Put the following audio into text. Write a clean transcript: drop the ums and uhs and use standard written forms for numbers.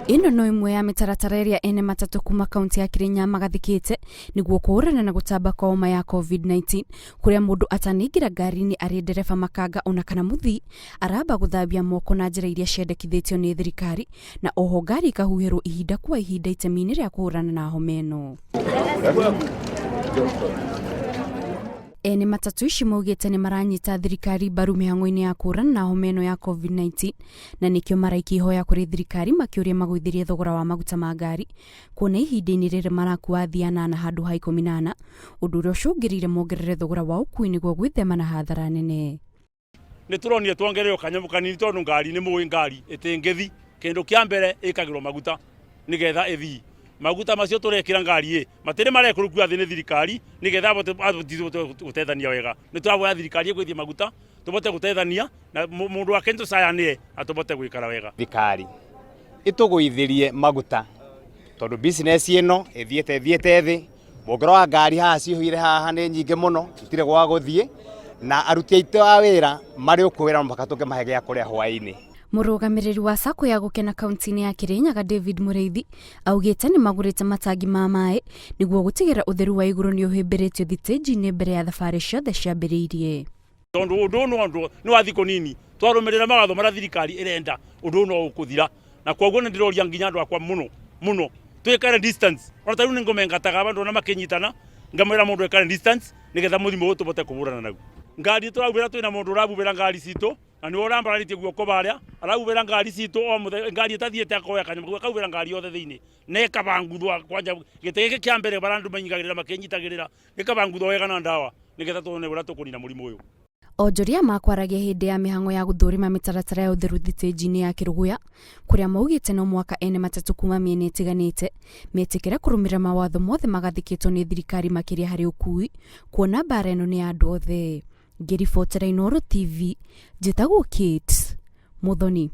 Ĩno no ĩmwe ya mĩtaratara ĩrĩa ene matatũ kuma kaunti ya Kĩrĩnyaga magathĩkĩte nĩguo kũhũrana na gũtamba kwa homa ya COVID-19, kũrĩa mũndũ atanaingĩra ngari-inĩ arĩ ndereba, makanga ona kana mũthii aramba gũthambia moko na njĩra iria ciendekithĩtio nĩ thirikari, na oho ngari ikahuhĩrwo ihinda kwa ihinda itemi-inĩ rĩa kũhũrana na homa ĩno. Ene matatũ ici maugĩte nĩ maranyita thirikari mbaru mĩhang'o-inĩ ya kũhũrana na homa ĩno ya COVID-19, na nĩkĩo maraikia ihoya kũrĩ thirikari makĩũria magũithĩrie thogora wa maguta ma ngari, kuona ihinda-inĩ rĩrĩ marakua athii anana handũ ha 14, ũndũ ũrĩa ũcũngĩrĩire mongerere thogora wa ũkui nĩguo gwĩthema na hathara nene. Nĩ tũronire tuongererwo kanyamũ kanini tondũ ngari nĩ mũĩ ngari ĩtĩngĩthi kĩndũ kĩa mbere ĩkagĩrwo maguta nĩgetha ĩthii. Maguta macio tũrekĩra ngari ĩ matĩrĩ marekũrũkio thĩ nĩ thirikari nĩgetha gũtethania wega. Nĩ tũravoya thirikari ĩgũithie maguta tũbote gũtethania na mũndũ wake nĩtũcayanĩre na tũbote gũikara wega. Thirikari ĩtũgũithĩrie maguta tondũ business ĩno ĩthiĩte ĩthiĩte thĩ. Mũngĩrora wa ngari haha cihũire haha nĩ nyingĩ mũno, itirĩ gwa gũthiĩ, na aruti aitũ a wĩra marĩ o kuo wĩra mũhaka tũngĩmahe gĩa kũrĩa hwaĩ-inĩ. Mũrũgamĩrĩri wa Sacco ya Gũkena kaunti-inĩ ya Kĩrĩnyaga David Mũrĩithi augĩte nĩ magũrĩte matangi ma maĩ nĩguo gũtigĩrĩra ũtheru wa igũrũ nĩ ũhĩmbĩrĩtio thitĩnji-inĩ mbere ya thabarĩ ciothe ciambĩrĩirie. Tondũ ũndũ ũyũ no nĩ wa thikũ nini, twarũmĩrĩra mawatho marĩa thirikari ĩrenda, ũndũ ũyũ no ũkũthira. Na koguo nĩ ndĩroria nginya andũ akwa mũno mũno twĩkare distance. Ona ta rĩu nĩ ngũmengataga andũ ona makĩnyitana, ngamwĩra mũndũ ekare distance nĩgetha mũrimũ ũyũ tũbote kũhũrana naguo. Ngari tũrahuhĩra, twĩna mũndũ ũrahuhĩra ngari citũ na nĩwe ũrambararĩtie guoko harĩa, arahuhĩra ngari citũ o mũthenya, ngari ĩtathiĩte akoya kanyamũ kau akahuhĩra ngari yothe thĩinĩ na ĩkabanguthwo kwanja gĩtĩ gĩkĩ kĩa mbere barĩa andũ mainyitagĩrĩra makĩnyitagĩrĩra gĩkabanguthwo wega na ndawa nĩgetha tuone ũrĩa tũkũnina mũrimũ ũyũ. Onjoria makwaragia hĩndĩ ya mĩhang'o ya gũthũrima mĩtaratara ya ũtheru thitĩnji-inĩ ya Kĩrũgũya, kũrĩa maugĩte no mũhaka ene matatũ kuma mĩena ĩtiganĩte metĩkĩre kũrũmĩrĩra mawatho mothe magathĩkĩtwo nĩ thirikari makĩria harĩ ũkui, kuona mbara ĩno nĩ ya andũ othe. Ngĩribotera Inooro TV, njĩtagwo Kate Muthoni.